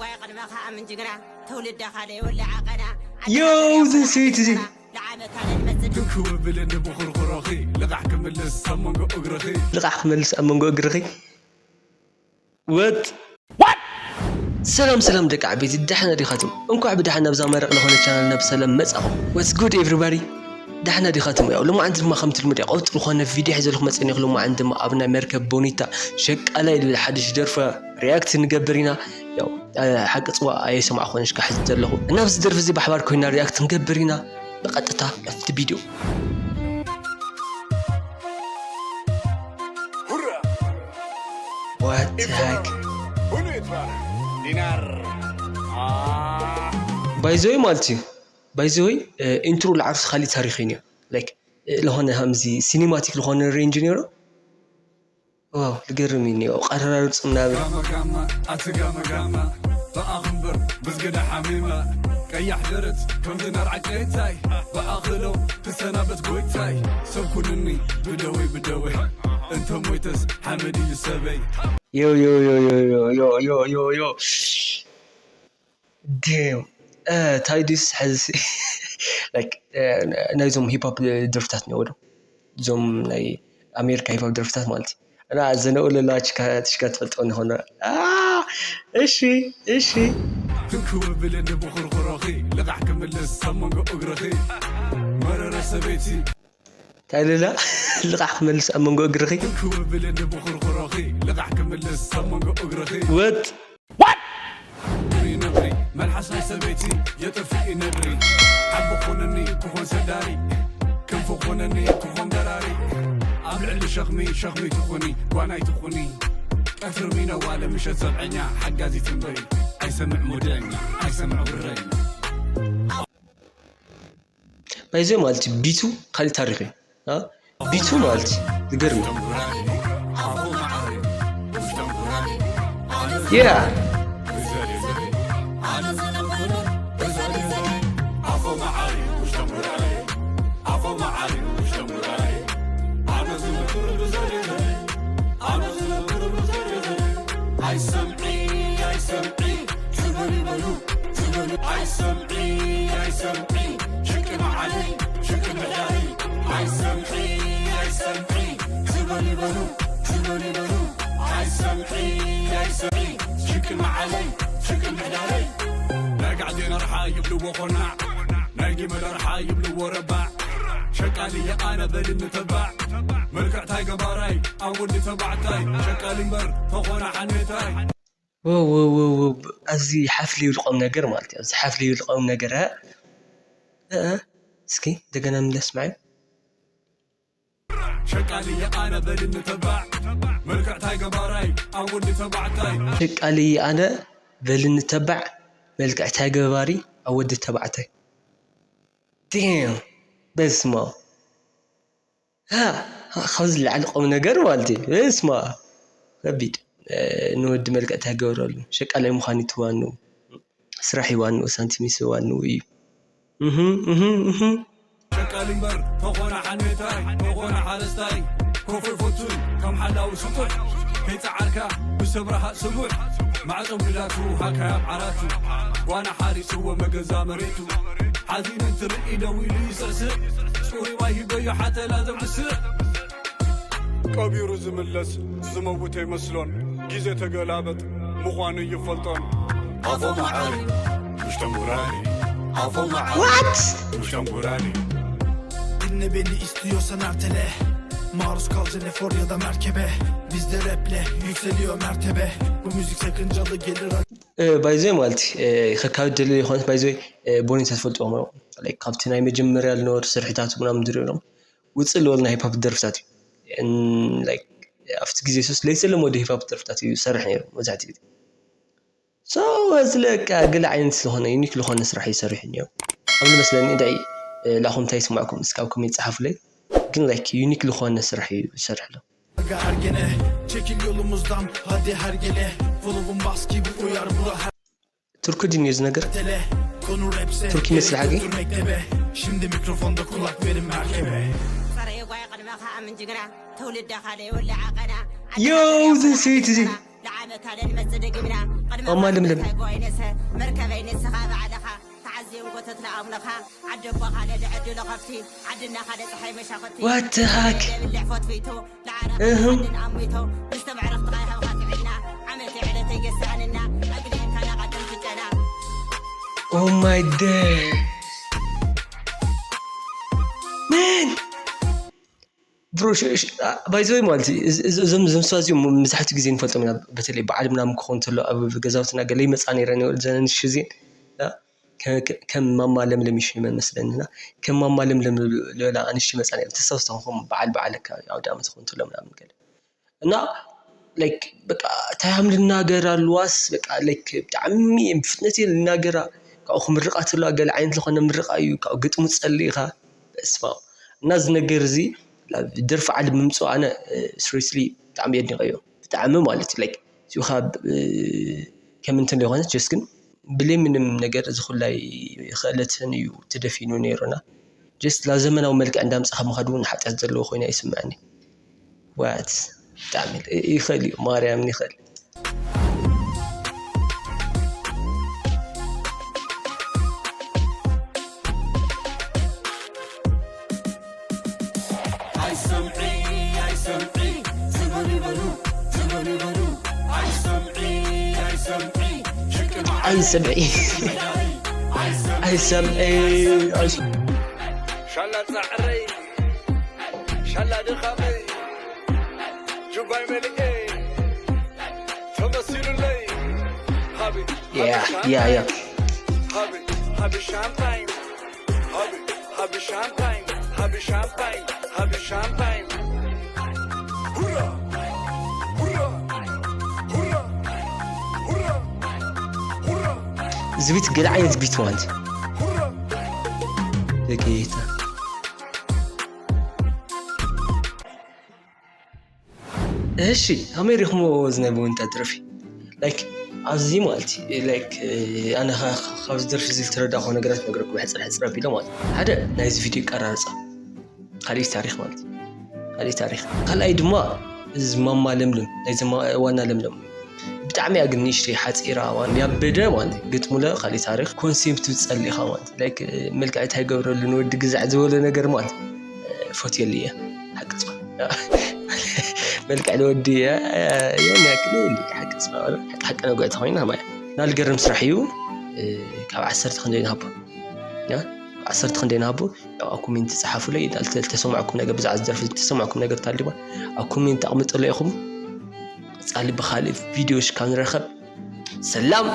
ጓይ ቅድመኻ ኣምን ጅግና፣ ትውልድኻ ለይወልዕ ዓቐና። ዮው፣ እዚ ስዊት እዚ። ለዓመታ ለንመጽእ ክውብል እንዲ ብኹርኹሮኺ፣ ልቓሕ ክምልስ ኣብ መንጎ እግርኺ። ልቓሕ ክምልስ ኣብ መንጎ እግርኺ። ወጥ። ሰላም ሰላም ደቂ ዓበይቲ፣ ደሓና ዲኻትም? እንኳዕ ብደሓን ናብዛ መረቕ ለኾነ ቻናል ናብ ሰላም መጻኹም። What's good everybody? ደሓና ዲኻትም? ያው ሎማዓንቲ ድማ ከምቲ ልሙድ ያው ቀውጢ ዝኾነ ቪድዮ ሒዘልኩም መጸኒኹ። ሎማዓንቲ ድማ ኣብ ናይ መርከብ ቦኒታ ሸቃላይ ልብል ሓድሽ ደርፋ ሪያክት ንገብር ኢና። ያው ሓቂ ጽዋ ኣየሰማዕኹን ሽካ ሕዚ ዘለኹ። እና ኣብዚ ደርፊ እዚ ብሓባር ኮይና ሪያክት ንገብር ኢና። ብቐጥታ ኣብቲ ቪድዮ። What the heck? ዲናር። ባይዘወይ ማለት እዩ። ባይዘወይ ኢንትሮ ለዓርሱ ካሊእ ታሪኽ እዩ። ላይክ ለኾነ ከምዚ ሲኒማቲክ ለኾነ ሬንጅ ነይሩ። ዋው ልገርም እዩ። ቀረራርፅ ምናምን ጋማ ጋማ ኣቲ ጋማ ጋማ ብኣኽ እምበር ብዝገዳ ሓሚማ ቀያሕ ደረት ከምዚ ናርዓ ቀይታይ ብኣኽሎ ትሰናበት ጎይታይ ሰብ ኩንኒ ብደወይ ብደወይ እንተ ሞይተስ ሓመድ እዩ ሰበይ። ዮ ዮ ዮ ዮ ዮ ዮ ዮ ዮ ዮ ዴም ታይዱስ ሐዚ ናይዞም ሂፓፕ ደርፍታት እኒኦ ዶ እዞም ናይ ኣሜሪካ ሂፓፕ ደርፍታት ማለት እዩ። እና ዘነኡ ለላ ትሽካ ትፈልጦ ንኾነ። እሺ እሺ። ክውብል እንዲ ብኹርኹሮኺ ልቓሕ ክምልስ ኣብ መንጎ እግርኺ መረረ ሰበይቲ። እንታይ ልላ ልቓሕ ክመልስ ኣብ መንጎ እግርኺ። ክውብል እንዲ ብኹርኹሮኺ ልቓሕ ክምልስ ኣብ መንጎ እግርኺ። ወጥ ነብሪ መልሓስ ናይ ሰበይቲ የጥፍኢ ነብሪ ሓቢ ኮነኒ ክኾን ሰዳሪ ክንፊ ኮነኒ ክኾን በራሪ ኣብ ልዕሊ ሸኽሚ ሸኽሚ ትኹኒ ጓናይ ትኹኒ ቀትሪ ሚነዋ ለምሸት ሰብዐኛ ሓጋዚ ትንበሪ ኣይሰምዕ ሙደኛ ኣይሰምዕ ብረኛ። ናይዚ ማለት እዩ ቢቱ ካሊእ ታሪኽ እዩ። ቢቱ ማለት እዩ ዝገርም እዩ። Yeah. ናይ ጋዕዴን ኣርሓ ይብልዎ ኮርናዕ ናይ ጊመል ኣርሓ ይብልዎ ረባዕ ሸቃሊ የኣነ በልኒ ተባዕ መልክዕታይ ገባራይ ኣብ ወዲ ተባዕታይ ሸቃሊ እምበር ተኾነ ሓኔታይ። ኣብዚ ሓፍ ልብል ቁም ነገር ማለት እዩ። ኣብዚ ሓፍ ልብል ቁም ነገር እስኪ እንደገና ምለስ ማይ ሸቃሊ የኣነ በልኒ ተባዕ መልክዕታይ ገባራይ ኣብ ወዲ ተባዕታይ ሸቃሊ ኣነ በልኒ ተባዕ መልክዕታይ ገባሪ ኣብ ወዲ ተባዕታይ ዴም በስማ ካብዚ ላዕሊ ቁም ነገር ማለት እዩ በስማ ከቢድ ንወዲ መልክዕታይ ገበረሉ ሸቃላይ ምዃን ይትዋኑ ስራሕ ይዋኑ ሳንቲም ይስዋኑ እዩ። ሸቃሊ እምበር ተኾነ ሓኔታይ ተኾነ ሓረስታይ ኮፎ ይፈቱን ከም ሓላዊ ስጡሕ ከይፀዓርካ ብሰብ ረሃቕ ስቡሕ ማዕጾ ጉዳቱ ሃካይ ኣብ ዓራቱ ጓና ሓሪስዎ መገዛ መሬቱ ሓዚኑ እንትርኢ ደው ኢሉ ይስዕስዕ ጽሩይ ማይ ሂበዮ ሓተላ ዘብስዕ ቀቢሩ ዝምለስ ዝመውት ኣይመስሎን ግዜ ተገላበጥ ምዃኑ ይፈልጦን ኣፎ መዓሪ ውሽጦም ጉራሪ ኣፎ መዓሪ ውሽጦም ጉራሪ Dinle beni istiyorsan ertele Maruz kalacağın efor ya da merkebe Bizde raple yükseliyor mertebe Bu müzik sakıncalı gelir ባይዞይ ማለት ከካብ ደለ ይኾነት ባይዞይ ቦኒ ተትፈልጥዎ ካብቲ ናይ መጀመርያ ዝነበሩ ስርሒታት ምናምን ዝሪኦ ውፅእ ዝበሉ ናይ ሂፓፕ ደርፍታት እዩ። ኣብቲ ግዜ ሶስ ለይተለመዱ ሂፓፕ ደርፍታት እዩ ዝሰርሕ ነይሩ መብዛሕትኡ ግዜ። እዚ ለቃ ገለ ዓይነት ዝኾነ ዩኒክ ዝኾነ ስራሕ እዩ ሰሪሑ እኒኦ። ኣብ ዝመስለኒ እንታይ ላኹም እንታይ ይስማዕኩም እስኪ ኣብ ኮሜንት ጸሓፉለይ። ግን ላይክ ዩኒክ ዝኾነ ስራሕ እዩ ዝሰርሕ ኣሎ። Ergene çekil yolumuzdan hadi hergele Flow'un bas gibi uyar bura ቱርክ ድንዩ እዚ ነገር Tele konu rapse Türk mesleği. Götür mektebe Şimdi mikrofonda kulak verin merkebe Yo, this is it. መታደል መጽእ ደጊምና። ቅድሚ ማማ ለምለም። ጎይነሰ መርከበይ ንስኻ ባዕልኻ ተዓዝዮም ጎተት ለኣምኖኻ ዓዲ ኣቦኻ ለድዐዱ ለኸፍቲ ዓድና ካደ ፀሓይ መሻኸቲ What the heck? ለብልዕ ፈትፊቱ ለዓረቕ እህም። ሓድን ኣሙይቶ ምስ ተብዕረኽ ጥቓይ ሃብኻ ትዕድና ዓመት ዕለተይ የስኣንና ኣግልየካ ናቐደም ትጨና Oh my day. Man! ብሮ ባይዘወይ ማለት እዩ። እዚ- እዚ- እዞም እዞም ሰባት እዚኦም መብዛሕትኡ ግዜ ንፈልጦም ኢና። በተለይ በዓል ምናምን ክኸውን እንተሎ ኣብ ገዛውትና ገለ ይመፃ ነይረን እየን እዘን ኣንስቲ እዚአን። ያ፣ ከ- ከ- ከም ማማ ለምለም ይሽመን መስለኒ እና ከም ማማ ለምለም ዝበላ ኣንስቲ ይመፃ ነይረን። ተስታውስ ተኾንኩም በዓል በዓል ኣካባቢ ኣውደ ዓመት ክኸውን እንተሎ ምናምን ገለ እና ላይክ በቃ እንታይ ሃም ልናገር ኣለዋስ በቃ ላይክ ብጣዕሚ እየን ብፍጥነት እየን ልናገራ። ካብኡ ክምርቃ ተለዋ ገለ ዓይነት ዝኾነ ምርቃ እዩ። ካብኡ ግጥሙ ጸሊእኻ በስማ እና እዚ ነገር እዚ ደርፊ ዓሊ ብምምፅኡ ኣነ ስሪስሊ ብጣዕሚ የድንቀዮ። ብጣዕሚ ማለት ላይክ እዚኡኻ ከም እንትን ዘይኮነት ጀስት ግን ብለይ ምንም ነገር እዚ ኩላይ ክእለትን እዩ ተደፊኑ ነይሩና። ጀስት ናብ ዘመናዊ መልክዕ እንዳምጻኻ ምኻድ እውን ሓጢኣት ዘለዎ ኮይኑ ኣይስምዐኒ። ዋት ብጣዕሚ ይኽእል እዩ ማርያምን ይኽእል። ኣይሰምዒ ኣይሰምዒ ዝበሉ ይበሉ ዝበሉ ይበሉ ኣይሰምዒ ኣይሰምዒ ሽቅና ኣይሰምዒ ኣይሰምዒ ኣይሰምዒ ሻላ ጻዕረይ ሻላ ድኻመይ ጁባይ መልኤ ተመሲሉለይ ሃቢ Yeah, yeah, yeah. ሃቢ ሃቢ ሻምፓኝ ሃቢ ሃቢ ሻምፓኝ ሃቢ ሻምፓኝ ሃቢ ሻምፓኝ ሁራ ሁራ ሁራ ሁራ ሁራ እዚ ቢት ገለ ዓይነት ቢት ማለት እዩ። ሁራ በጌታ እሺ ከመይ ሪኹምዎ እዚ ናይ ብወንታ ደርፊ ላይክ ኣብዚ ማለት እዩ ላይክ ኣነ ካብዚ ደርፊ እዚ ዝተረዳእኩዎ ነገራት ነገርኩም ሕፅር ሕፅር ኣቢለ ማለት ሓደ ናይዚ ቪድዮ ቀራርፃ ካሊእ ታሪክ ማለት እዩ ካሊእ ታሪክ ካልኣይ ድማ እዚ ማማ ለምለም ናይዚ ዋና ለምለም ብጣዕሚ እያ ግን ንእሽተይ ሓፂራ ማለት ያበደ ማለት ግጥሙለ ካሊእ ታሪክ ኮንሴፕት ጸሊኻ ማለት ላይክ መልክዕ እንታይ ገብረሉ ንወዲ ግዛዕ ዝበሎ ነገር ማለት ፈትየሉ እየ ሓቂ ጽባ መልክዕ ንወዲ እየ ያን ያክል ሓቂ ጽባ ሓቂ ነግዕ ተኮይና ማለት ናልገርም ስራሕ እዩ ካብ ዓሰርተ ክንደይ ንሃቦ ዓሰርተ ክንደይ ንሃቦ ኣብ ኮሜንት ጸሓፉለይ ተሰማዕኩም ነገር ብዛዕባ ዝደርፊ ተሰማዕኩም ነገር ታሊባ ኣብ ኮሜንት ኣቕምጥሎ ኢኹም ጻሊ ብኻልእ ቪድዮ ሽካ ንረኸብ ሰላም